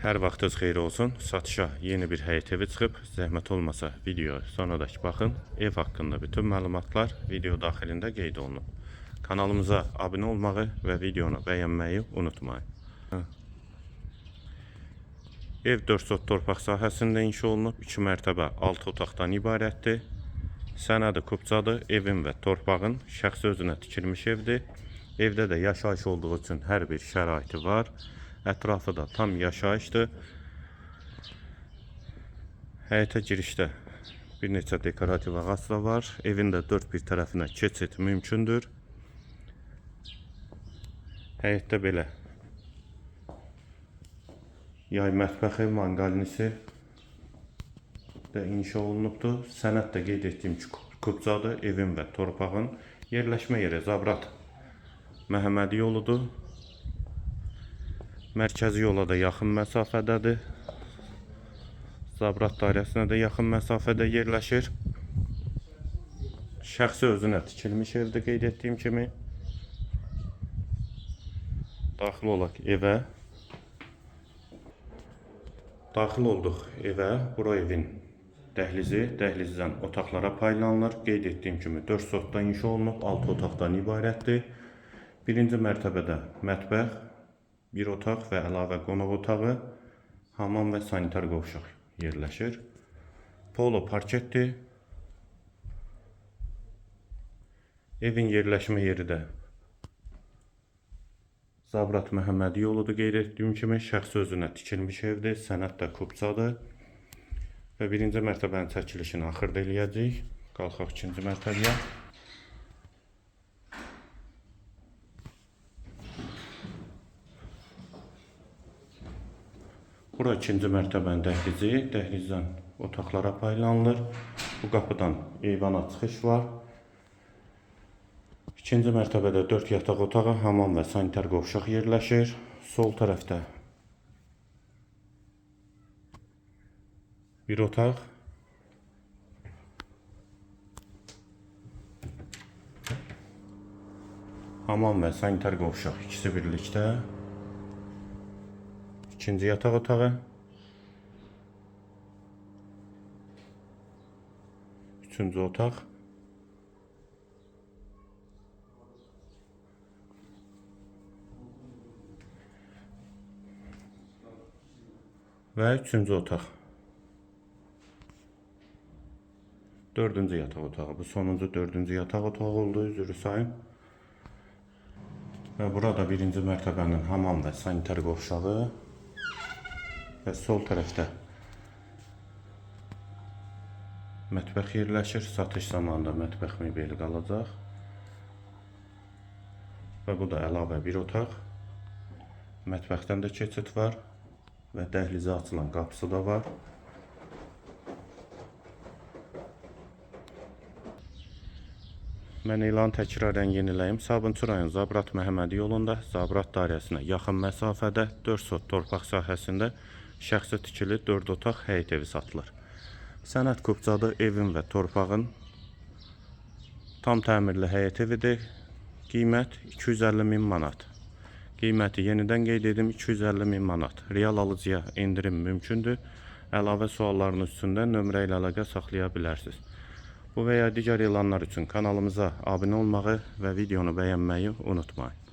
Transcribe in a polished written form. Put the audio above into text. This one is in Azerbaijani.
Hər vaxtınız xeyir olsun. Satışa yeni bir həyət evi çıxıb. Zəhmət olmasa video sonradakı baxın. Ev haqqında bütün məlumatlar video daxilində qeyd olunub. Kanalımıza abunə olmağı və videonu bəyənməyi unutmayın. Ev 4 sot torpaq sahəsində inşa olunub. 2 mərtəbə 6 otaqdan ibarətdir. Sənədi kupçadır. Evin və torpağın şəxsi özünə tikilmiş evdir. Evdə də yaşayış olduğu üçün hər bir şəraiti var. Ətrafı da tam yaşayışdır. Həyətə girişdə bir neçə dekorativ ağac da var. Evin də dörd bir tərəfinə keçid mümkündür. Həyətdə belə yay mətbəxi, manqalnisi də inşa olunubdur. Sənəd də qeyd etdiyim ki, kupçadır. Evin və torpağın yerləşmə yeri Zabrat Məhəmmədi yoludur. Mərkəzi yola da yaxın məsafədədir. Zabrat dairəsinə də yaxın məsafədə yerləşir. Şəxsi özünə tikilmiş evdir qeyd etdiyim kimi. Daxil olaq evə. Daxil olduq evə. Bura evin dəhlizi, dəhlizdən otaqlara paylanılır. Qeyd etdiyim kimi 4 sotdan inşa olunub, 6 otaqdan ibarətdir. Birinci mərtəbədə mətbəx, bir otaq və əlavə qonaq otağı, hamam və sanitar qovşaq yerləşir. Polo parketdir. Evin yerləşmə yeri də Zabrat Məhəmmədi yoludur qeyd etdiyim kimi şəxsi özünə tikilmiş evdir, sənəd də kupçadır. Və birinci mərtəbənin çəkilişini axırda eləyəcəyik. Qalxaq ikinci mərtəbəyə. Bura ikinci mərtəbənin dəhlizi. Dəhlizdən otaqlara paylanılır. Bu qapıdan eyvana çıxış var. İkinci mərtəbədə 4 yataq otağı, hamam və sanitar qovşaq yerləşir. Sol tərəfdə bir otaq. Hamam və sanitar qovşaq ikisi birlikdə. İkinci yataq otağı. Üçüncü otaq. Və üçüncü otaq. Dördüncü yataq otağı. Bu sonuncu dördüncü yataq otağı oldu. Üzr sayın. Və burada birinci mərtəbənin hamam və sanitar qovşağı və sol tərəfdə mətbəx yerləşir. Satış zamanında mətbəx mebeli qalacaq. Və bu da əlavə bir otaq. Mətbəxdən də keçid var və dəhlizə açılan qapısı da var. Mən elanı təkrarən yeniləyim. Sabunçu rayon Zabrat Məhəmmədi yolunda Zabrat dairəsinə yaxın məsafədə 4 sot torpaq sahəsində şəxsi tikili 4 otaq həyət evi satılır. Sənəd kupçadır, evin və torpağın tam təmirli həyət evidir. Qiymət 250 min manat. Qiyməti yenidən qeyd edim 250 min manat. Real alıcıya endirim mümkündür. Əlavə sualların üstündə nömrə ilə əlaqə saxlaya bilərsiniz. Bu və ya digər elanlar üçün kanalımıza abunə olmağı və videonu bəyənməyi unutmayın.